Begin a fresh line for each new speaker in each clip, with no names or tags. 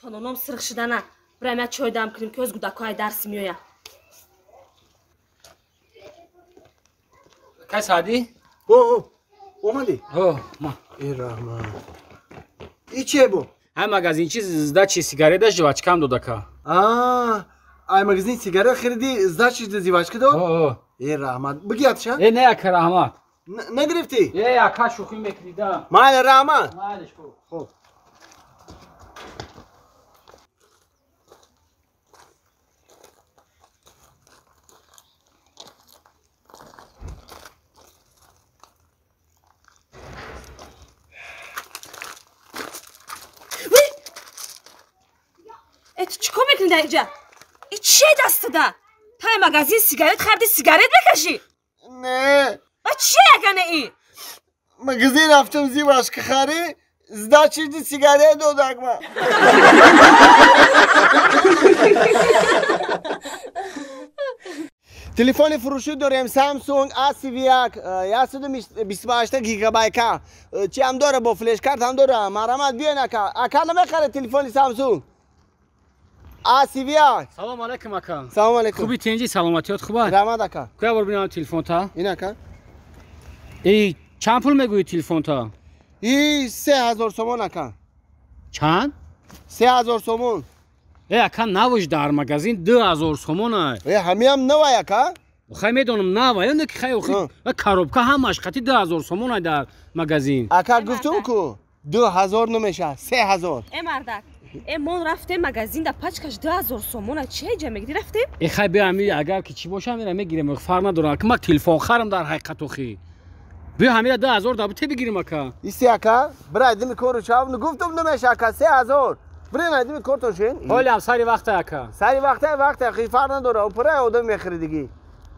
То ноном сирх шидана. Бираем я чой дам кунем, ки оз гудакҳои дарси меояд.
Кай Саъдӣ?
О, омадӣ?
Ҳо, ма.
Э раҳмат. И чие бу?
Ҳай магазинчи сдачи сигарета жвачкам додака.
А, ай магазин сигарет хариди, сдачи жвачка дод?
Ҳо.
Э раҳмат. Бигиятша?
Э не ака раҳмат.
Нагирифтӣ?
Э ака шӯхӣ мекунӣ да.
Майли раҳмат.
Майлиш хуб.
Хуб.
Э ту чӣ кор мекунӣ дар инҷа? И чие дастада? Тай магазин сигарет харди, сигарет мекашӣ?
Не.
Ба чие ягане и?
Магазин рафтам жвачка хари, сдачи сигарет додак ма. Телефони фурӯшӣ дорем Samsung A31 128 гигабайка. Чи ҳам дора, бо флешкарт ҳам дора. Марҳамат биёен ака. Ака намехаред телефони Samsung A31?
Салом алейкум ака.
Салом алейкум.
Хуби тинҷи, саломатиёт хуб аст?
Раҳмат ака.
Куя бор бинам телефонта?
Ин ака.
Э, чанд пул мегӯӣ телефонта?
И 3000 сомон ака.
Чанд?
3000 сомон.
Э ака, навш дар магазин 2000 сомон ай.
Э ҳамиам навай ака?
Хай медонам навай, не ки хай охи коробка ҳамаш қати 2000 сомон ай дар магазин.
Ака гуфтум ку 2000 намеша, 3000.
Э мардак, э мон рафтем магазин да пачкаш 2000 сомон ай, чие ҷа мегири рафтем?
Э хай биё ҳами агар ки чӣ боша мера мегирем, фарқ надорад. Ки ма телефон харам дар ҳақиқат охи. Биё ҳамира 2000 да бите бигирим ака.
Иси ака, бирай дими кору чав, гуфтум намеша ака 3000. Бирай айдими кортон шин.
Ҳолиам сари вақта ака.
Сари вақта вақта хи фарқ надорад, пурай одам мехари диги.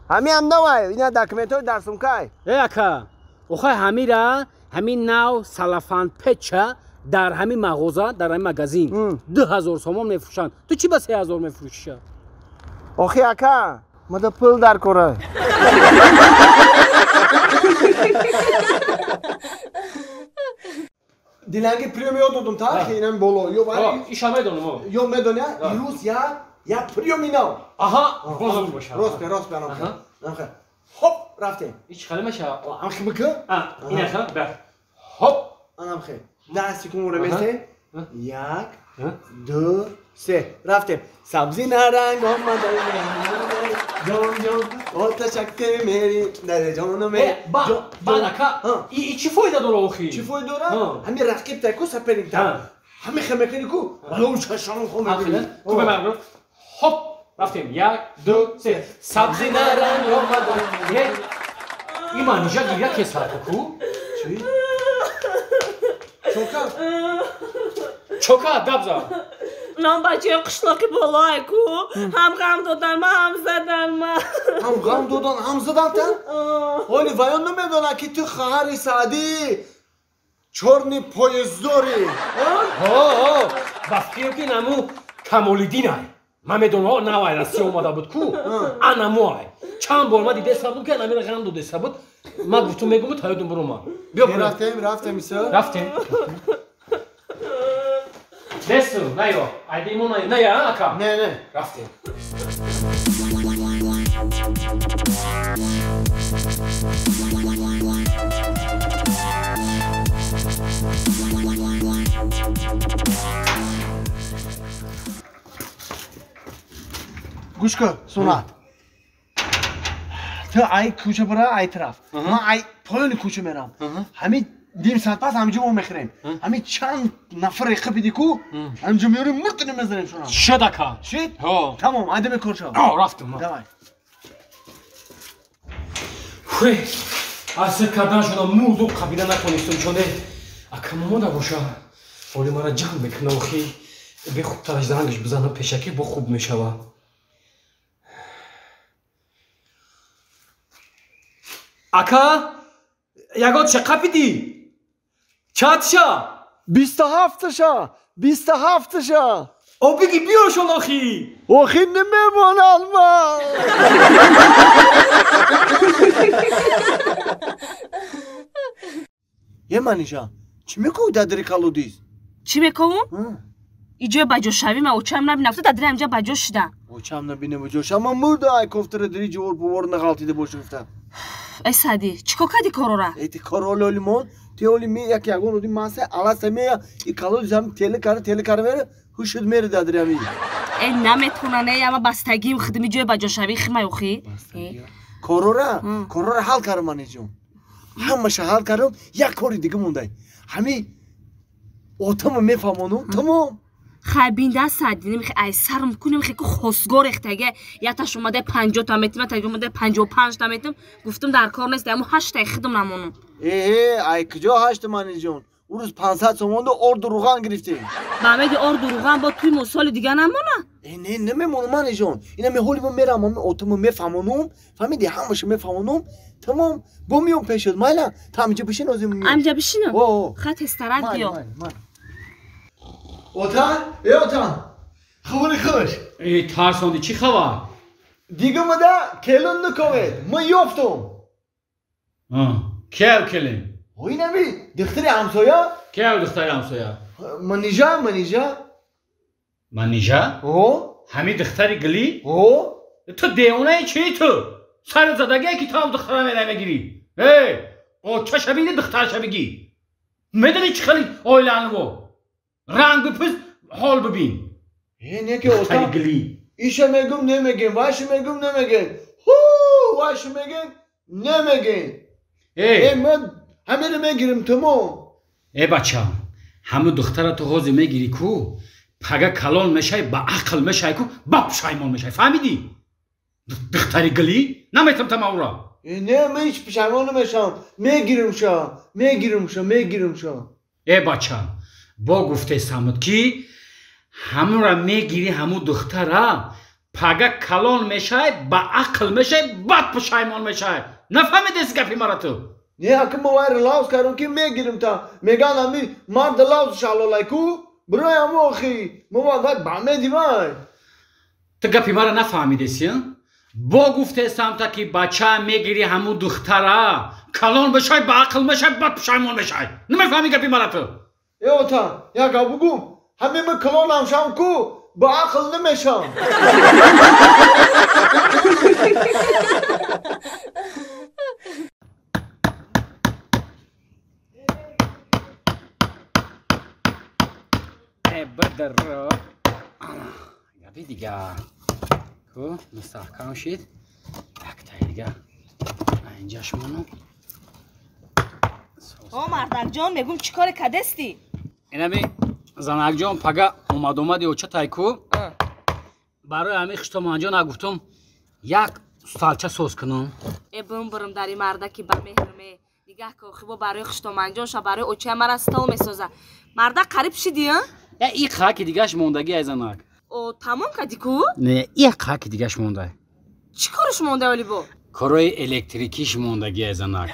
Ҳамиам навай, ина документҳои дар сумкай.
Э ака, охай ҳамира ҳамин нав салафан печа дар ҳамин мағоза, дар ҳамин магазин 2000 сомон мефурӯшанд. Ту чӣ ба 3000 мефурӯшиша?
Охи ака, мада пул дар кора. Диланги приём ёд додум та, инам боло. Ё вари.
Иша медонам.
Ё медони, ирӯз я приёми нав.
Аҳа, бозам боша.
Рост бе, рост бе, анам. Хоп, рафтем.
Ич хали маша.
Ам хи бика?
А, ина ха, бе. Хоп.
Анам хи. 10 секунд месте. 1, 2, 3. Рафтем. Сабзи наранг омада. Ҷон ҷон, оташакте мери, дар ҷону ме.
Ба, ба ака. И чӣ фоида дора охи?
Чӣ фоида дора? Ҳами рақиб тай ку соперник та. Ҳами хемекани ку. Балом чашон хо мекунӣ.
Ту ба ман. Хоп, рафтем. 1, 2, 3. Сабзи наранг омада. И манижа гиря кесар ку?
Чӣ? Чока?
Чока гап зад.
Нам бачаи қишлоқи болое ку, ҳам ғам додан ма, ҳам задан ма.
Ҳам ғам додан, ҳам задан та? Ҳоли ваён намедонад ки ту хаҳари Саъдӣ чорни поездорӣ.
Ҳо, ба фикрем ки наму Камолиддин ай. Ман медонам, навай Россия омада буд ку, анамо ай. Чанд бор ма дидеса буд ки анамира ғам додеса буд. Ман гуфтум мегум таёдум буромад. Биё
рафтем, рафтем исо.
Рафтем. Десу, наё, айдимо наё, наё, ака.
Не, не.
Рафтем.
Гӯш кун, Сунат. Ту ай кӯча бира, ай тараф. Ман ай поёни кӯча мерам. Ҳамин ним соат пас ҳаминҷо мо мехӯрем. Ҳамин чанд нафаре қапиди ку, ҳаминҷо меорем, муртини мезанем шуна.
Шуд ака.
Шуд?
Ҳо.
Тамом, айдами кор шав.
Ҳо, рафтам.
Давай.
Хуй, аз кардан шуда мурду қабила натонистум чоне. Ака момода боша. Оли мара ҷанг мекуна охи. Бехубтараш зангаш бизанам пешакӣ бо хуб мешава. Ака, ягон ча қапидӣ? Чандша?
27-ша, 27-ша.
О биги биёшон охи.
Охи намемонад ма. Е манижа, чӣ мекӯвӣ дар дари колодиз?
Чӣ мекӯвум? Иҷои баҷошавӣ ма очам набина гуфта дадира инҷа баҷо шуда.
Очам набина баҷоша ман мурда ай кофтара дири ҷувор пувор нағалтида боша гуфта.
Эй Саъдӣ, чӣ кор кардӣ корора?
Эй ти король олимон, ти оли ми як ягон оди маса аласа мея и калоди зам теле кара мера ҳушуд мери дадира ми.
Эй наметона не ама бастагим хидми ҷои баҷошавӣ химай охи.
Корора, корора ҳал кардам ман иҷон. Ҳамаша ҳал кардам, як кори дига мондай. Ҳами отама мефаҳмонум, тамом.
Хай бинда Саъдӣ, немихе ай сарм ку немихе ку хосгор рехтаге, яташ омада 50 та метим, яташ омада 55 та метим, гуфтум дар кор нест, аму 8 таи хидм намонум.
Э, ай куҷо 8 ман иҷон? Ӯ рӯз 500 сомонда орду руған гирифтем.
Ба меги орду руған бо туй соли дига намона?
Э, не, намемонам ман иҷон. Ина меҳоли ма мерам, ами отама мефаҳмонум, фаҳмиди, ҳамаша мефаҳмонум, тамом, бо миём пешод, майла, та амҷа бишин озим миём.
Амҷа бишинам? Хай тезтарак биё.
Отан, э отан, хабари хуш.
Э, тарсонди, чӣ хабар?
Дига мада келин нуковед, ман ёфтум.
Кев келин?
Инами духтари ҳамсоя?
Кев духтари ҳамсоя?
Манижа, Манижа.
Манижа?
О.
Ҳами духтари гилӣ?
О.
Ту девонаи чӣ ту? Сари задагие ки ту ҳам духтара мерай мегирӣ. Э, очаша бини духтараша бигӣ. Медонӣ чӣ хели оилаанво? Ранг бипӯз, ҳол бибин.
Э, не ки ота. Иша мегум немегем, вайша мегум немегем. Ҳу, вайша мегем немегем. Э, ман ҳамеро мегирим тамом.
Э, бача, ҳаму духтара ту ҳозир мегирӣ ку, пага калон мешай, ба ақл мешай ку, ба пушаймон мешай. Фаҳмидӣ? Духтари гилӣ? Наметам тама ура.
Э, не, ман ҳеҷ пушаймон намешавам. Мегиримша, мегиримша, мегиримша.
Э, бача, бо гуфтесамуд ки ҳамура мегирӣ ҳаму духтара, пага калон мешай, ба ақл мешай, бад пушаймон мешай. Нафаҳмидеси гапи мара ту?
Не, ака ма вайра лавз кардам ки мегирим та. Меган ами марда лавз шалолай ку, бирои ҳаму охи. Ма вай ба меди вай.
Ту гапи мара нафаҳмидеси, бо гуфтесам та ки бача мегирӣ ҳаму духтара, калон мешай, ба ақл мешай, бад пушаймон мешай. Намефаҳмӣ гапи мара ту?
Э, ота, як гап бугум, ҳаме ма калонам шам ку, ба ақл намешам.
Э, бадаро. Гапи дига. Ку, мустаҳкам шид. Яктаи дига. Инҷаш монам.
О, мардакҷон, мегум чӣ коре кадестӣ?
Инами занакҷон пага омад-омади оча тай ку. Барои ҳами хиштоманҷон гуфтум як сталча соз кунам.
Э, бум-бурум дари мардаки ба меҳрме. Нигаҳ кун, хибо барои хиштоманҷон ша барои очаи мара стол месоза. Мардак қариб шидӣ, а?
Э, и қаки дигаш мондагӣ ай занак.
О, тамом кардӣ ку?
Не, и қаки дигаш монда.
Чӣ кораш монда оли бо?
Корои электрикиш мондагӣ ай занак.